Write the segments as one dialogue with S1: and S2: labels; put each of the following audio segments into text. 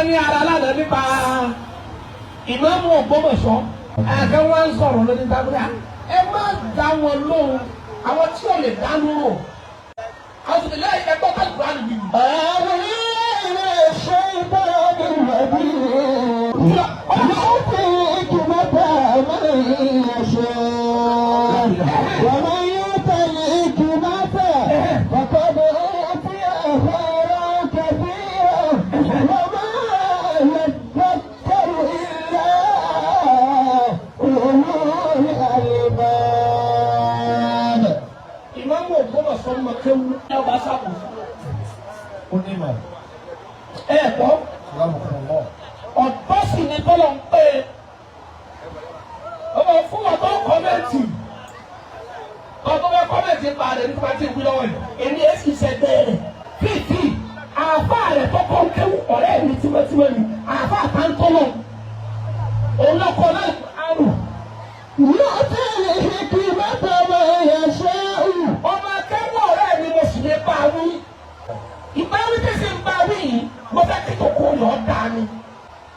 S1: kan ní ara lánàá nípa ìmáàmù Ògbómọ̀ṣọ́. Àkàn wọn ń sọ̀rọ̀ lórí tábìlì. Ẹ má dá wọn lóhùn, àwọn tí ò lè dánú rò. Àwọn ìlẹ̀ ẹgbẹ́ kálukú á nìyí.
S2: أعوذ بالله من الشيطان الرجيم. يؤتي الحكمة من يشاء ومن يؤت الحكمة فقد أوتي خيرا كثيرا وما يذكر إلا أولو الألباب.
S1: Ìmáàmù Ògbómọ̀ṣọ́ mọ kéwú ní ọba sàkóso.
S3: Onímọ̀.
S1: Ẹ gbọ́,
S3: Lámùkùnmọ́.
S1: ọ̀dọ́ sì ni tọ́lọ̀ ń pè é. Ọmọ fún wa tó comment. Ọdún bẹ comment pa rẹ̀ nípa tí ìwé lọ́wọ́ yìí. Èmi ẹ̀ sì ṣẹgbẹ́ rẹ̀. Fífi àáfà rẹ̀ tọkọ kéwú, ọ̀rẹ́ mi tímọ́tímọ́ ni àáfà àtàntọ́lọ̀. Òun lọ́kọ náà àrùn.
S2: يؤتي الحكمة من يشاء.
S1: Ọmọ akẹ́wọ̀ ọ̀rẹ́ mi, mo sì lè bá wí. Ìbáwí tí sì ń bá wí yìí, mo fẹ́ kí kòkó lọ dá ni.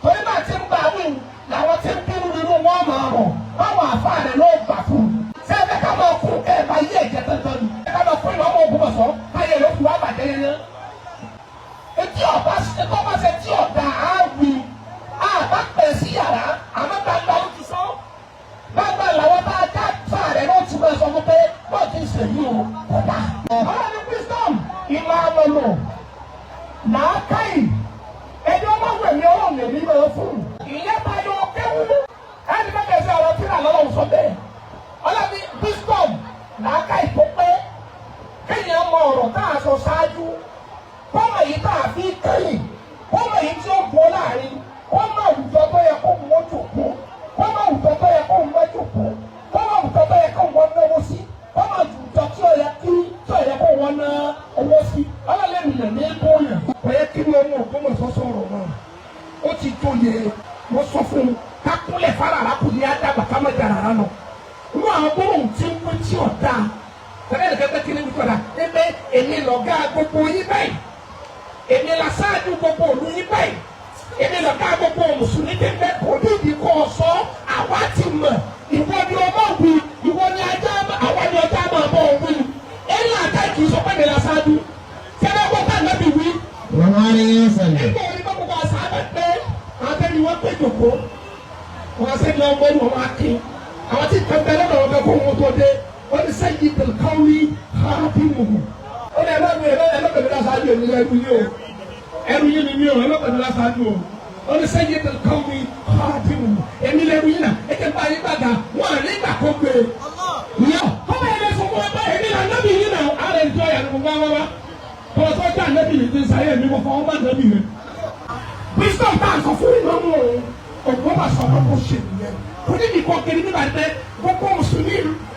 S1: Torí bá ti ń bá wí làwọn tí ń bínú nínú wọn máa rọ̀ báwọn àfa rẹ̀ ló gbà fún un. Ṣé ẹ fẹ́ ká máa kú kẹ́ ẹ bá yé ẹ̀jẹ̀ tẹ́tẹ́ ni? Ẹ ká máa fún ìmọ̀ ọmọ Ògbómọ̀ṣọ́ káyé ló fi wá bàjẹ́ yẹn yẹn. Etí ọba ẹ̀kọ́ bá ṣe tí ọ̀dà á wí. Àbá pẹ̀ sí yàrá, àmọ́ gbangba ló ti sọ. Gbangba làwọn bá dá fà rẹ̀ ló ti máa sọ fún pé bọ́ọ̀ ti ṣe yìí o, kò dá. Ọlọ́run ní wisdom, ìmọ̀ àmọ̀lò, làákàyè, ẹni ọmọ wẹ̀mí Ọlọ́run lèmi máa fún. Ìyẹn bá yọ kéwú. Ẹni bá kẹsẹ̀ ọ̀rọ̀ tíra lọ́wọ́ sọ bẹ́ẹ̀. Ọlọ́run ní wisdom, làákàyè tó pé kéèyàn mọ ọ̀rọ̀ tá a sọ ṣáájú, kọ́mọ yìí tá a fi kẹ́yìn, kọ́mọ yìí tí ó bọ́ láàrin, kọ́mọ àwùjọ tó yẹ kó wọ́n jòkó, kọ́mọ àwùjọ tó yẹ kó wọ́n jòkó, kọ́mọ àwùjọ tó yẹ kó wọ́n náwó sí, kọ́mọ àwùjọ tí ó yẹ kí tí ó yẹ kó wọ́n ná owó sí. Ọlọ́lẹ́nu lè ní bóyá. Kò yẹ kí wọ́n mú Ògbómọ̀ṣọ́ sọ̀rọ̀ náà. Ó ti jóye, wọ́n sọ fún un kákúnlẹ̀ fara kù ní àdàgbà ká má jà rárá lọ. Wọ́n àwọn gbóhùn tí ń wí tí ò dáa. Tẹ́lẹ̀ nìkan pé kí ni wípé ọ̀dà ẹgbẹ́ èmi lọ̀gá gbogbo yín báyìí. Èmi la sáájú gbogbo òlu yín báyìí. Èmi lọ̀gá gbogbo mùsùlùmí tí ń bẹ. Kò ní ìdí kọ́ ọ sọ, àwa ti mọ̀. Ìwọ ni ọmọ wí, ìwọ ni ajá, àwa ni ọjà máa bọ̀ wí. Ẹ̀yìn àtà kì í sọ pé mi la sáájú. Sẹ́dọ̀ kó ká nàbì wí.
S2: وعليه وسلم.
S1: Nígbà wo ni bá gbogbo àṣà bẹ pé àwọn wọ́n pé jòkó. Wọ́n sẹ́ ní ọmọ ìwọ̀n máa kí. Àwọn tí kan bẹ lọ́dọ̀ wọn bẹ kó wọn tó dé. Wọ́n ní sayyidul qawmi khadimuhu. Ó ní ẹ má gbé ẹ má pẹ̀lú lásáájú, èmi ẹrú yín o. Ẹrú yín ni mí o, ẹ má pẹ̀lú lásáájú o. Ó ní sayyidul qawmi khadimuhu. Èmi lẹ́rú yín náà, ẹ jẹ́ bá yín gbàgà, wọ́n à ní ìgbà kó gbé. Yọ, kọ́mọ yẹn lè sọ fún wa bá èmi là nábì yín náà, àrẹ ìjọ yàrá gbogbo àwọn wa. Tọ́lọ́tọ́ já nábì yìí ti ń sáyé mi, mo fọwọ́ bá nábì rẹ̀. Wisdom tá a sọ fún ìmọ̀mù Ògbómọ̀ṣọ́ pé kò ṣe nìyẹn. Kò ní ìdíkọ̀ kiri nígbà pé gbogbo mùsùlùmí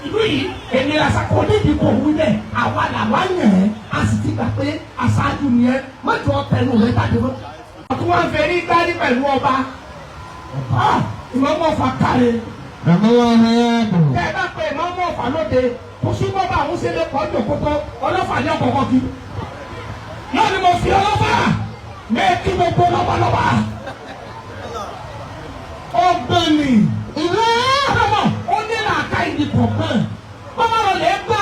S1: ìlú yìí, èmi làṣà, kò ní ìdíkọ̀ wí bẹ́ẹ̀. Àwa làwa yàn ẹ́, a sì ti gbà pé aṣáájú nìyẹn, mọ́jọ tẹnu rẹ̀ jáde mọ́. Ọtún wọn fẹ́ rí gbárí pẹ̀lú ọba. Ìmọ̀mù Ọ̀fà káre.
S2: رضي حياته.
S1: Tẹ́ ẹ bá pe ìmọ̀mù Ọ̀fà lóde, kò sí bọ́bá àwọn ṣe lè kọ́ jòkótó ọlọ́fà ní ọ̀kọ̀ọ̀kọ̀ kí. Náà ni mo fi ọlọ́fà mẹ́ẹ̀kí gbogbo lọ́balọ́ba. Ọgbẹ́ni
S2: إذا
S1: ọmọ ó ní làákà ìdí kọ̀ọ̀kan. Bọ́bá lọ lè gbá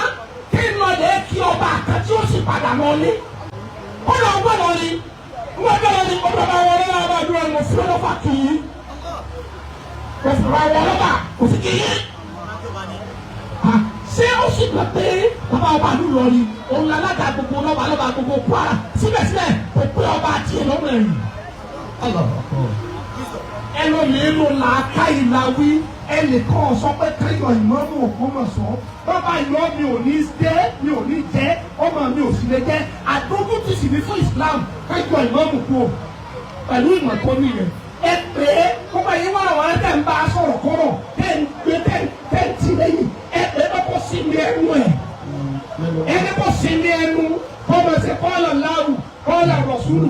S1: kí n lọ lè kí ọba kan tí ó sì padà lọ ní. Ó lọ gbọ́ lọ ní. Wọ́n bẹ̀rẹ̀ ní ọba bá wọlé náà bá dúró ní mo fi ọlọ́fà kì í. Mo fi wá wọlé bá kò fi kì í. Ṣé ó sì gbà pé bàbá ọba lù lọ ni òun lálága gbogbo lọ́ba lọ́ba gbogbo Kwara, síbẹ̀síbẹ̀ kò pé ọba tiẹ̀ lọ́mọ ẹ̀yìn.
S2: الله أكبر.
S1: Ẹlòmíín ló làákà ìlàwí. Ẹnìkan sọ pé káyọ̀ ìmọ̀mù Ògbómọ̀ṣọ́ bàbá yọ, mi ò ní jẹ́, mi ò ní jẹ́, ọmọ mi ò sì lè jẹ́. Àdójútì sì ní fún Islam káyọ̀ ìmọ̀mù kú o pẹ̀lú ìmọ̀ tó nìyẹn. Ẹ pé kópa yín wà wọ́n tẹ̀ ń bá a sọ̀rọ̀ kọ́rọ̀ tẹ̀ ń gbé tẹ̀ tẹ̀ ń tì lẹ́yìn. Ẹ pé bá kó sí mi ẹnu ẹ̀, ẹni kó sí mi ẹnu kọ́ máa ṣe qala Allahu qala rasulu.